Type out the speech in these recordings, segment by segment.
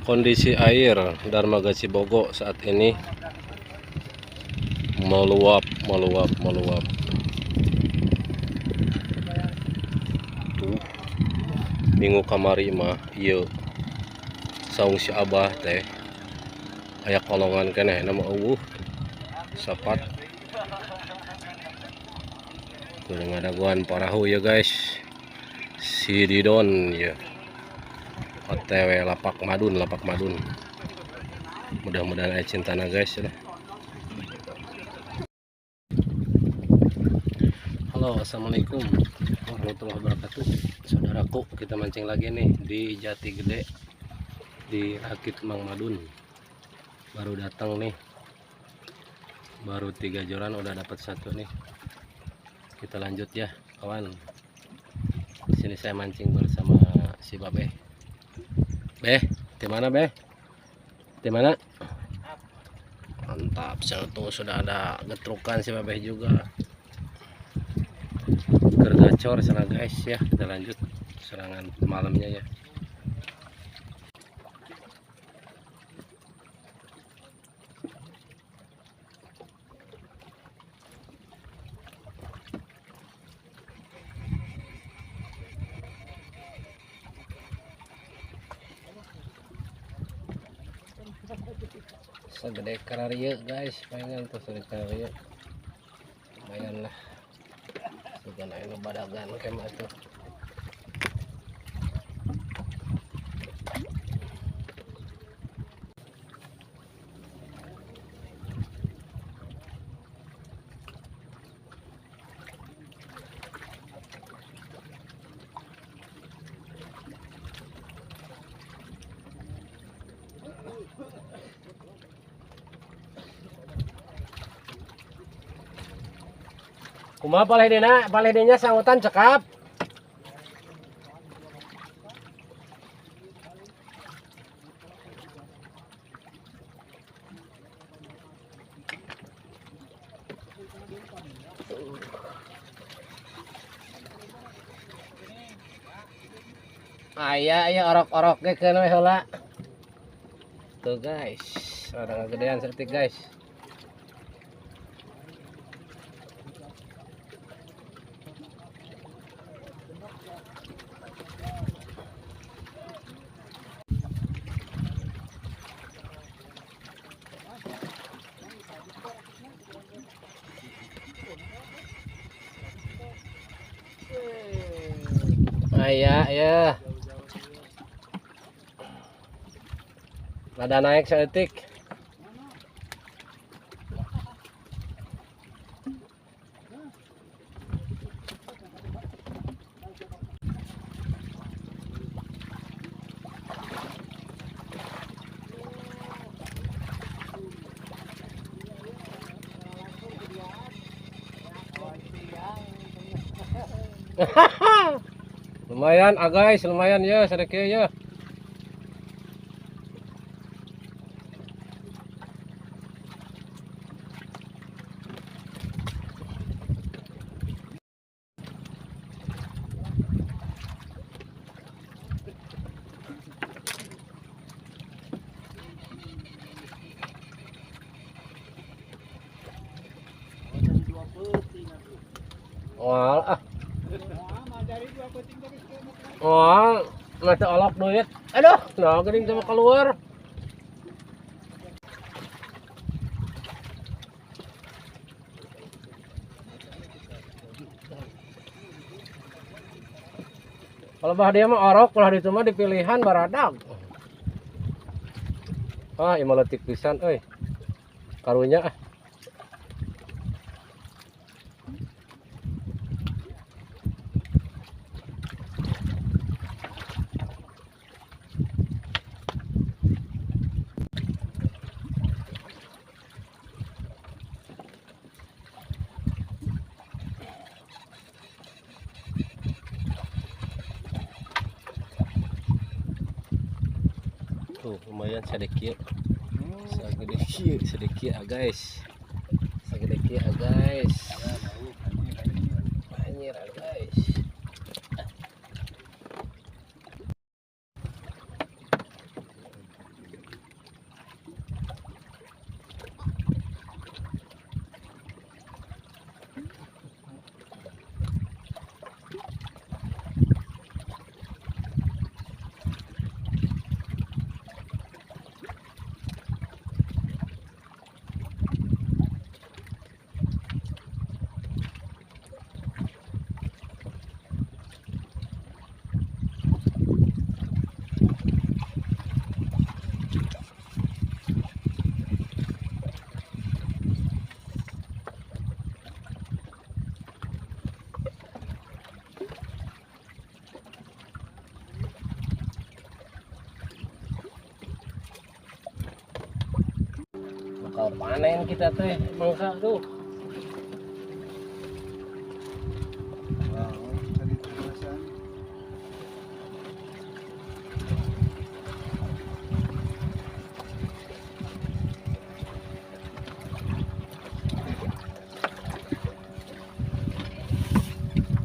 Kondisi air Darmaga Cibogo saat ini meluap, meluap, meluap. Tuh, minggu kamari mah ieu saung si Abah teh aya kolongan keneh nama eueuh sapat. Tuh ngadaguan parahu ya guys. Si Didon ya. OTW lapak Madun, lapak Madun. Mudah-mudahan aya cintana guys ya. Halo, assalamualaikum warahmatullahi wabarakatuh. Saudaraku, kita mancing lagi nih di Jati Gede di Rakit Mang Madun. Baru datang nih, baru 3 joran udah dapat 1 nih. Kita lanjut ya kawan. Di sini saya mancing bersama si Babeh. Beh, di mana Beh? Di mana? Mantap, satu sudah ada getrukan si Babeh juga. Gergacor sana guys ya. Kita lanjut serangan malamnya ya. Segede kararia guys, pengen tuh segede kararia, lumayan lah. Sudah naik badagan kayak tuh. Kumaha paleh dena, paleh denya sangutan cekap. Aya aya orok-orok ge keun we heula. Tuh guys, ada gedean seperti guys. Aya ya. Rada naik seetik. Lumayan ah guys, lumayan ya sedikit ya. Wah, ah. Wah, masih olok duit. Aduh, nah geuning sama keluar. Kalau bah dia mah orok, kalau itu mah dipilihan baradag. Ah, ieu mah leutik pisan euy. Karunya ah. Tuh lumayan sedikit, sedikit, sedikit ah guys, sedikit ah guys, anjir ah guys. Panen kita teh mangka tuh. Wow, tadi perasaan.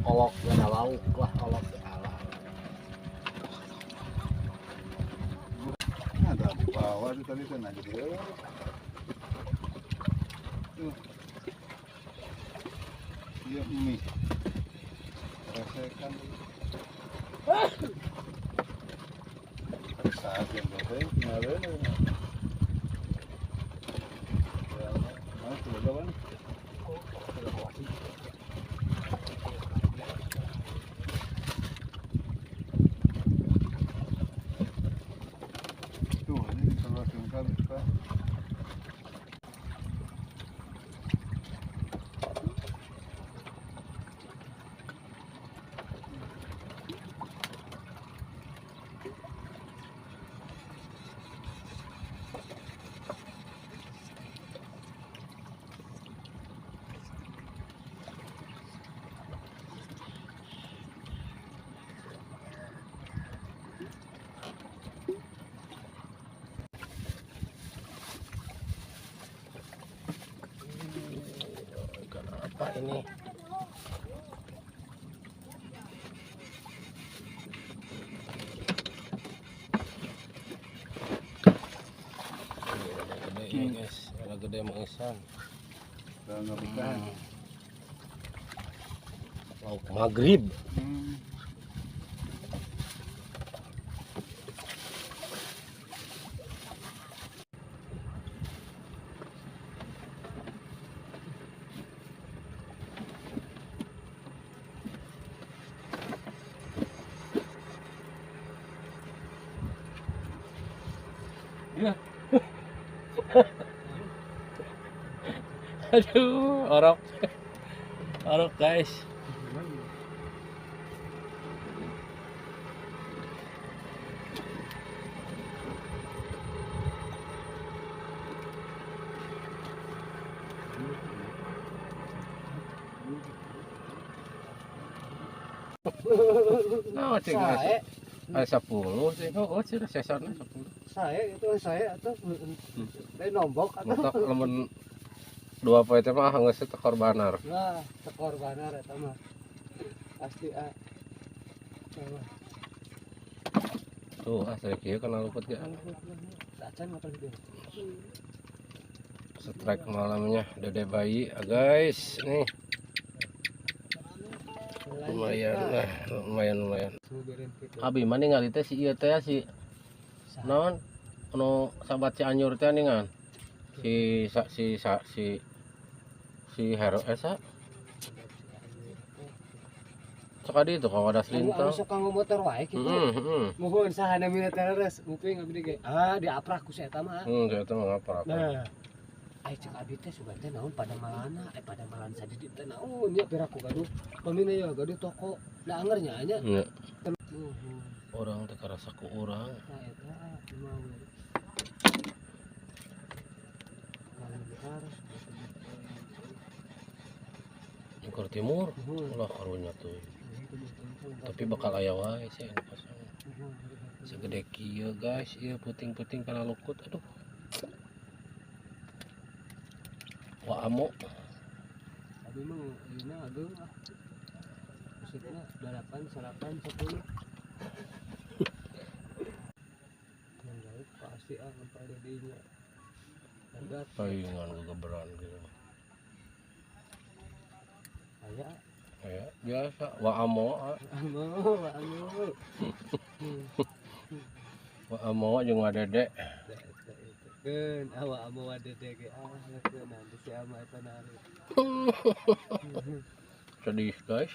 Kolok gak lauk lah, kolok ala. Ada di bawah tuh tadi kan aja dia. Tuh. Iya mie. Rasakan. Saat yang berapa? Kemarin. Ya, mana tuh bagaimana? Tuh, ini dikeluarkan kami, Pak. Apa ini? Ini ada gede ya guys, ada gede mengisan. Lauk maghrib. Ya. Aduh, orok. Orok guys. Nah, cing. Ada 10 sih, oh sih sesarnya 10. Saya itu saya atau lain nombok atau mentok lemen 2 poe teh mah geus tekor banar. Nah, tekor banar eta mah. Pasti ah. Tuh, ah saya kieu kana luput ge. Acan apa gitu. Strike malamnya dede bayi, guys, nih. Lumayan lah, lumayan. Abi mah ningali teh si ieu teh si naon anu sahabat Cianjur teh ningan. Si si si si Hero esa. Sekali itu kalau ada selintang. Anu suka ngomotor wae kitu. Heeh. Muhun saha namina teh leres, nguping abdi ge. Ah, diaprak ku si eta mah. Eta mah ngaprak. Nah. Ai cek abdi teh sugan teh naon pada malana, ai pada malan sadidi teh naon nya piraku gaduh. Pamina ya gaduh toko. Da anger nya nya. Nya. Orang teh karasa ku urang. Nah eta kumaha we. Ekor timur, ulah karunya tuh. Tapi bakal aya wae sih anu pasang. Segede kieu guys, ieu puting-puting kana lukut aduh. Wah amuk. Abi mah ayeuna ageung ah. Maksudna 8, 9, 10. Yang jauh pasti ah sampai dedinya. Hebat. Palingan gegeberan gitu. Aya. Aya biasa wa amo. Amo, wa amo. Wa amo jeung wa dede. Keun ah wa amo wa dede ge ah lekeun nanti si ama eta narik. Sedih guys.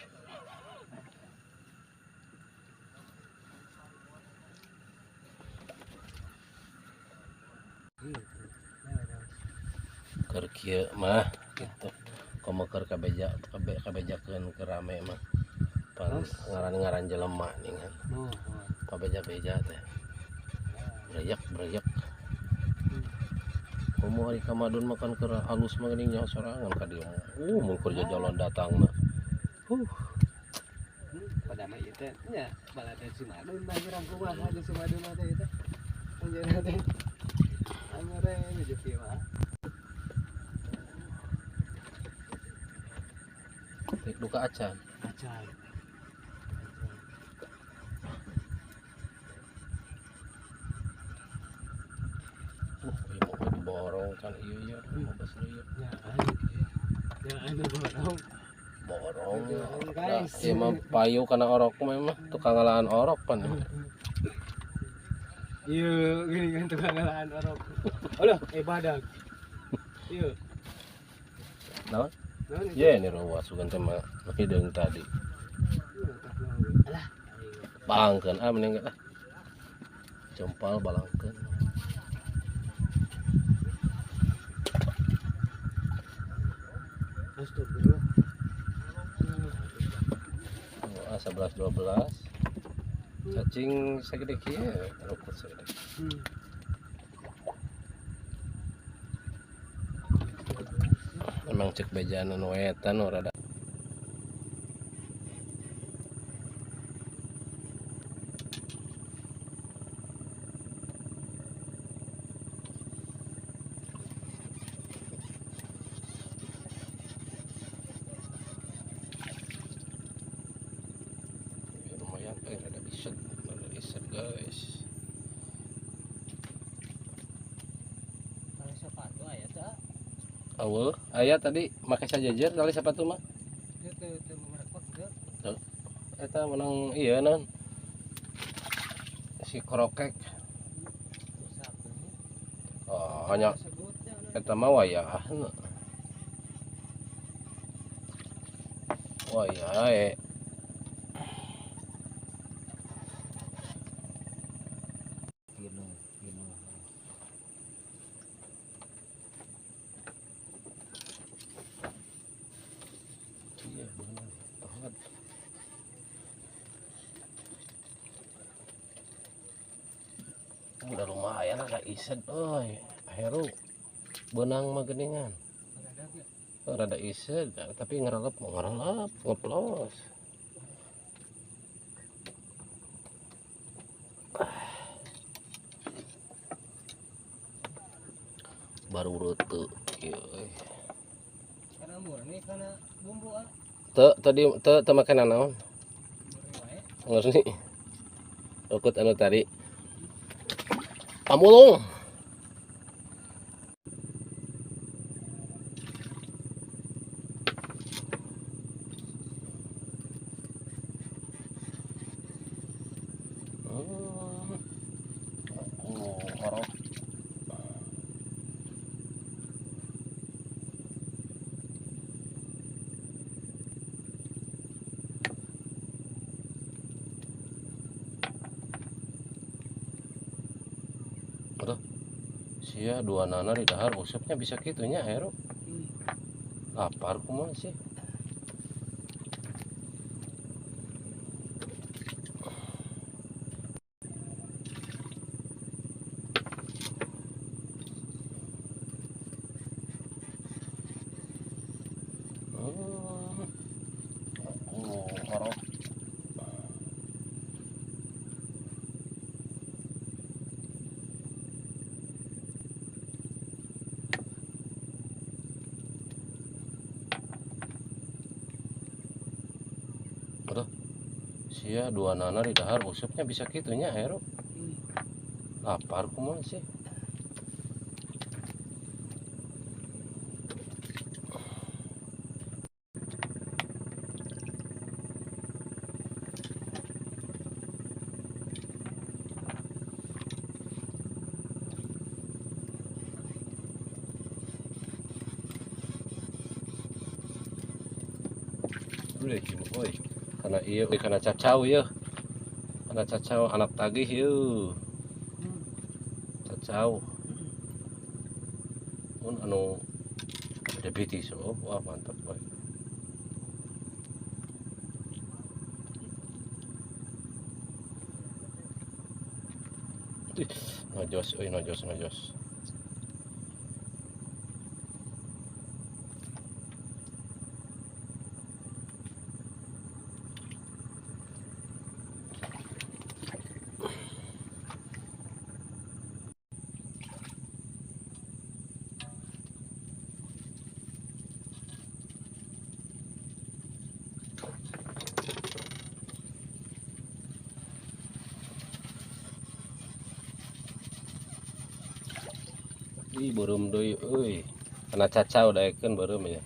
Keur kieu mah gitu. Komo keur kabeja kabejakeun keur rame mah. Pan ngaran-ngaran jelema ningan. Kabeja-beja teh. Brejek brejek. Komo ari ka Madun makan keur alus mah geuning nyaho sorangan ka dieu. Mun keur jalan datangna. Pada mah ieu teh nya balada si Madun mah urang kumaha jeung si Madun mah teh ieu teh. Anjeunna teh. Angere rezeki mah. Rek duka acan. Acan. Ieu mah borong kan ieu ya, mau baseuh ieu. Ya anu ieu. Ya anu borong. Borong. Borong, Nah, guys. ieu mah payu kana orok mah mah tukang ngalaan orok pan. Ieu gini kan tukang ngalaan orok. Alah, badag. Ieu. Naon? Naon itu? Ye, ini rawa sugan teh mah hideung tadi. Alah. Balangkeun ah mending ah. Jempal balangkeun. Astagfirullah. Oh, 11 12. Cacing segede kieu, rukut segede. Emang cek bejana nu eta nu rada. Lumayan, rada iset, rada iset guys. Tali sepatu aya teh. Aweuh, aya tadi make sajajar tali sepatu mah. Teu teu teu merekot teu. Eta menang iya non. Si krokek. Oh, hanya eta mah wayahna. Wayah. Iya, benar. Tahan. Udah lumayan lah iset euy. Heru benang mah geuningan. Rada iset tapi ngerelep mau ngerelep ngeplos. Baru rute ieu euy. Karena murni karena bumbu ah. Teu tadi teu teu make nanaon. Murni wae. Murni. Ukut anu tadi. Pamulung. Oh, orok. Aduh, sia dua nana di dahar usupnya bisa kitunya Heru. Lapar kumaha sih? Oh, orok. Aduh, sia dua nana di dahar usupnya bisa kitunya Heru. Lapar kumaha sih? Oi, karena iya, karena cacau ya, karena cacau anak tagih yeuh, cacau. Mun anu deputi so, wah mantap boy. Ngajos, oi ngajos, ngajos. Ih, beureum deui euy. Kana cacau daekeun beureum ya.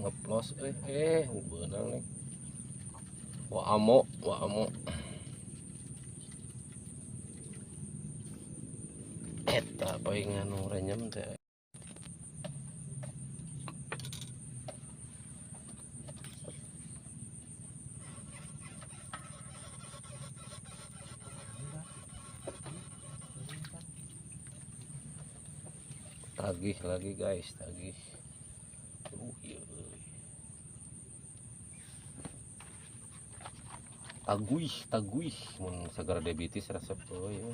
Ngeplos beunang nih. Wa amo, wa amo. Eta paingan nu renyem teh. Tagih lagi guys, tagih. Iya. Taguih, taguih mun sagara diabetes resep euy.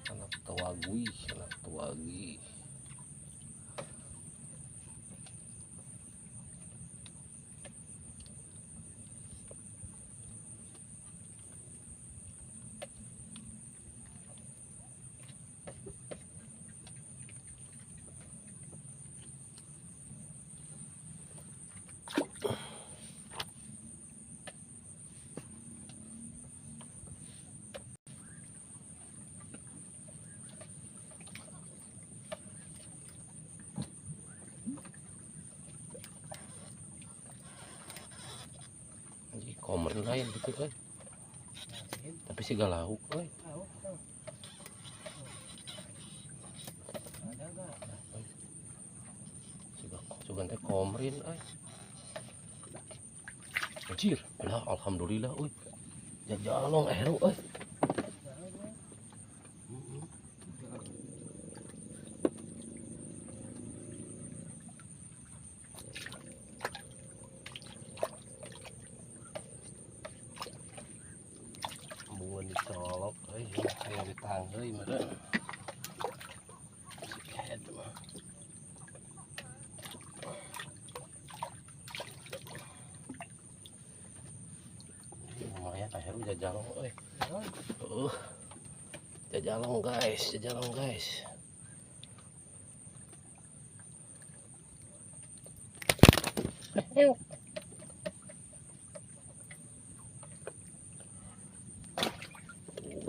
Anak tawaguih, anak tawagi. Komer lain gitu kan, tapi sih gak lauk kan. Sugan teh komrin euy. Anjir, lah alhamdulillah euy. Jajalong eru euy. Dicolok euy, aya ditanggeuy meureun. Si head mah. Lumayan akhirnya jajalong euy. Jajalong guys, jajalong guys.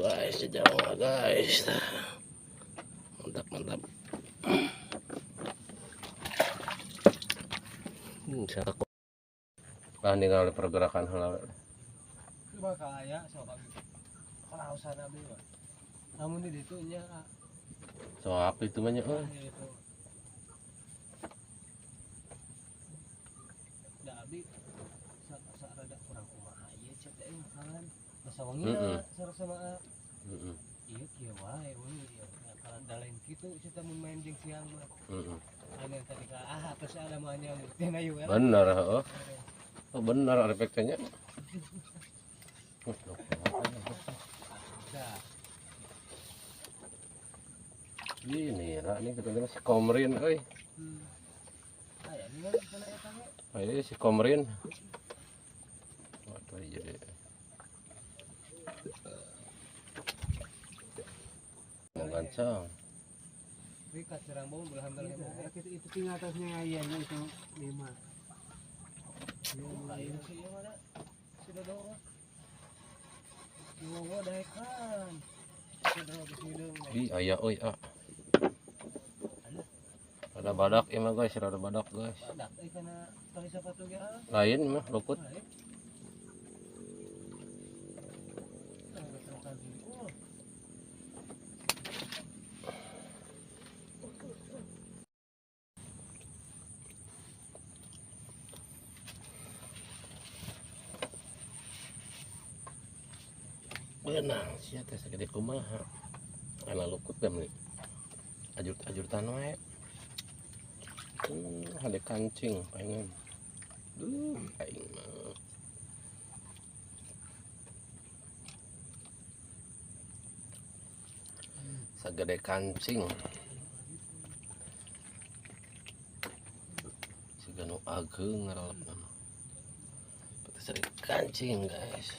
Guys, jajalong guys. Mantap, mantap. Saya takut. Lah ningali pergerakan heula. Coba kaya sok abi. Karausan abi mah. Lamun di ditu nya. Sok itu mah nya euy. Da abi sa rada kurang kumaha ieu cek teh makanan. Masa wangi sareng sama heeh. Ieu kieu wae we ieu. Kalau da lain kitu cerita mun main jeung siang mah. Heeh. Anu tadi ka ah terus ada mah nya teh ayu kan. Bener heeh. Oh bener efeknya. Ini lah nih ketemu si Komrin euy. Aya ni kan kana eta ge. Aya si Komrin. Waduh jadi. Gancang. Itu tinggal atasnya ayahnya itu 5. Ih, aya euy ah. Ada badak ieu mah guys, ada badak guys. Badak euy kana tali sepatu ge ah. Lain mah lukut. Beunang sia teh sagede kumaha. Kana lukut da meuni. Ajur-ajurtan wae. Ada kancing pengen. Duh, aing mah. Sagede kancing. Siga nu ageung ngarelep mah. Pati seri kancing, guys.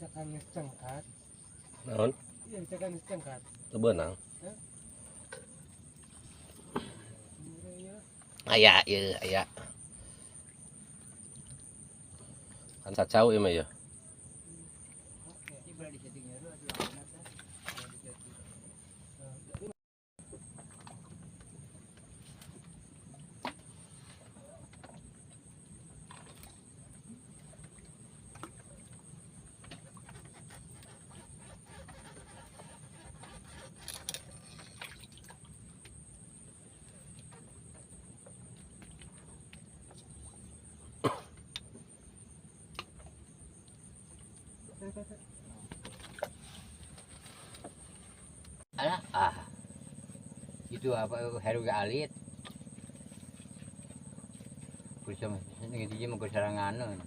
Cekan cengkat. Naon? Iya, cekan cengkat. Teu beunang. Aya ieu, aya. Kan cacau ieu mah ya. Alah, ah. Itu apa heru alit. Kursa ngiti mah kursarangan.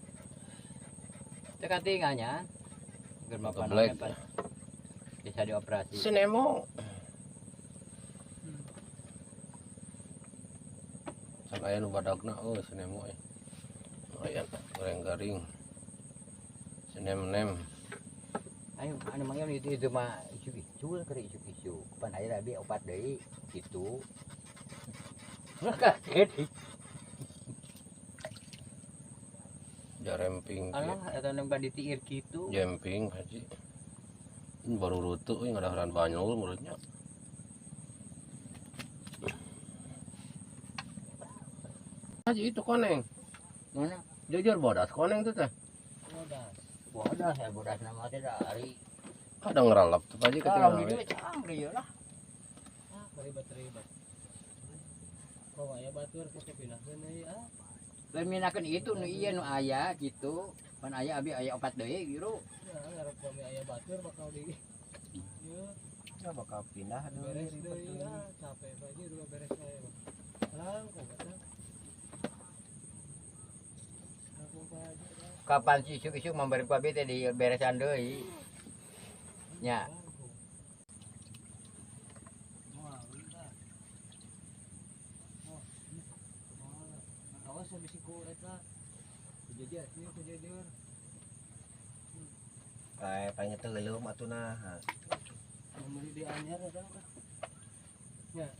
Teu katingalnya. Keur mapan bisa dioperasi. Sinemo. Can aya nu badagna euy sinemo euy. Aya goreng garing. Sinem-nem. Ayo, anu mang itu mah isu-isu keur isu-isu. Pan aya abi opat deui kitu. Kaget. Jaremping. Alah, eta nu badi tiir kitu. Jemping haji. Ini baru rutu euy ngadaharan banyol mulutnya. Haji itu koneng. Mana? Jujur bodas koneng tuh teh. Bodas. Bodas ya bodas nama teh dari. Ada ngeralap tuh Pak Haji Kalau ketinggalan. gitu cang deui lah. Ah, ribet-ribet. Kok aya batur kita pindahkeun deui ah. Lain minakeun itu nu ieu nu aya gitu. Pan aya abi aya opat deui gitu. Nah, ngarep kami aya batur bakal di ieu Ya bakal pindah beres deui ah, capek Pak Haji udah beres wae. Langkung eta. Langkung Pak Haji. Kapan si isuk-isuk memberi ku abi teh di beresan deui. Nya. Awas habis ku eta. Kujejer, ieu kujejer. Kayak paling teh leuleum atuh nah. Meuli di anyar eta mah. Nya.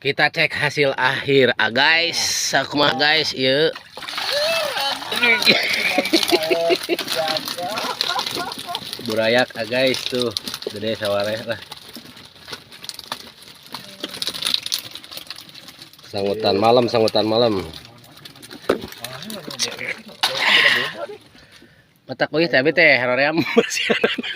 Kita cek hasil akhir, ah guys. Sakumaha guys, ieu. Burayak ah guys tuh. Gede sawareh lah. Sangutan malam, sangutan malam. Matak euy teh abi teh hoream bersianan.